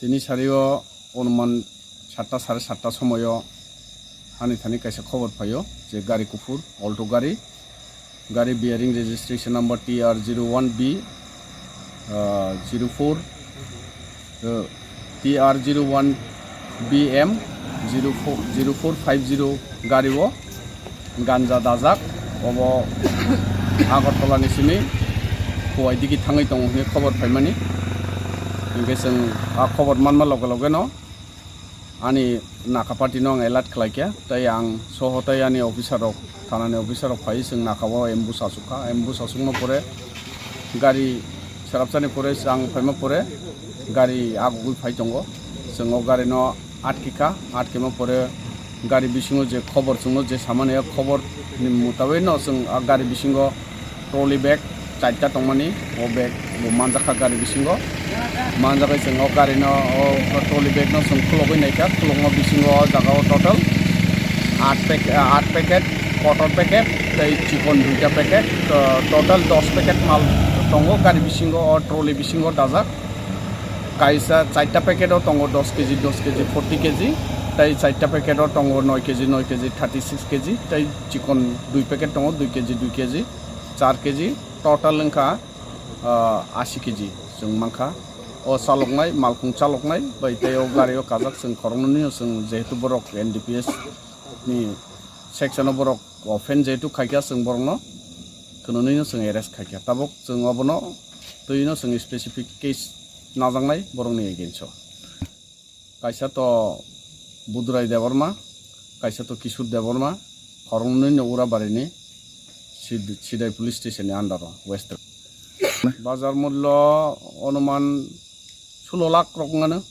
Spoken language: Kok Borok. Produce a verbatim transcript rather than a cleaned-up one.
Tini sario onuman satta sare satta somoyo ani thani kaisa khobor phaio je gari kuphur, Alto gari, gari bearing registration number T R zero one B, ah, zero four, ah, T R zero one B M zero four, zero four five zero gari o ganja dajak, obo Agartala ni simi Kuwai digi thangwi tongo hwnwi khobor phaimani. Hinkhe chwng a khobor manma loge loge no ani Naka party no ang alert khlaikha, tei ang soho tei ani officer rok, thana ni officer rok phai chwng Naka o ambush achukha, ambush achukma pore gari serapsani pore chwng phaima pore gari agugwi phai tongo, chwng o gari no atkikha, atkima pore gari bisingo je khobor chwngno je samani, o khobor ni mutabui no chwng a gari bisingo trolley bag charta tongmani, o bag bo manjakha gari bisingo. Manjagwi chwng o gari no, o trolley bag no chwng khulogwi naikha, khulokma bisingo o jaga o total aat pack-, aat packet, kotor packet tei chikon duita packet, to-, total dos packet mal tongo gari bisingo, o trolley bisingo dajak. Kaisa charta packet o tongo dos K G, dos K G, forty K G, tei charta packet o tongo noi K G, noi K G, thirty six K G, tei chikon dui packet tongo dui K G, dui K G, char K G, total wngkha, ah, ashi K G chwng mankha. O chaloknai, malkhung chaloknai bai tei o gari o kajak chwng khoroknwi no chwng jehetu borok N D P S ni section o borok offend jehetu khaikha, chwng borokno khwnwnwi no chwng arrest khaikha. Tabuk chwng obono twi no chwng specific case najaknai borokni against o. Kaisa to Budurai Debbarma, kaisa to Kishore Debbarma, khoroknwi no Urabarini Sid-, Sidai police station ni under o, West. Bazar mullo onuman sulo lakh rok wngmano.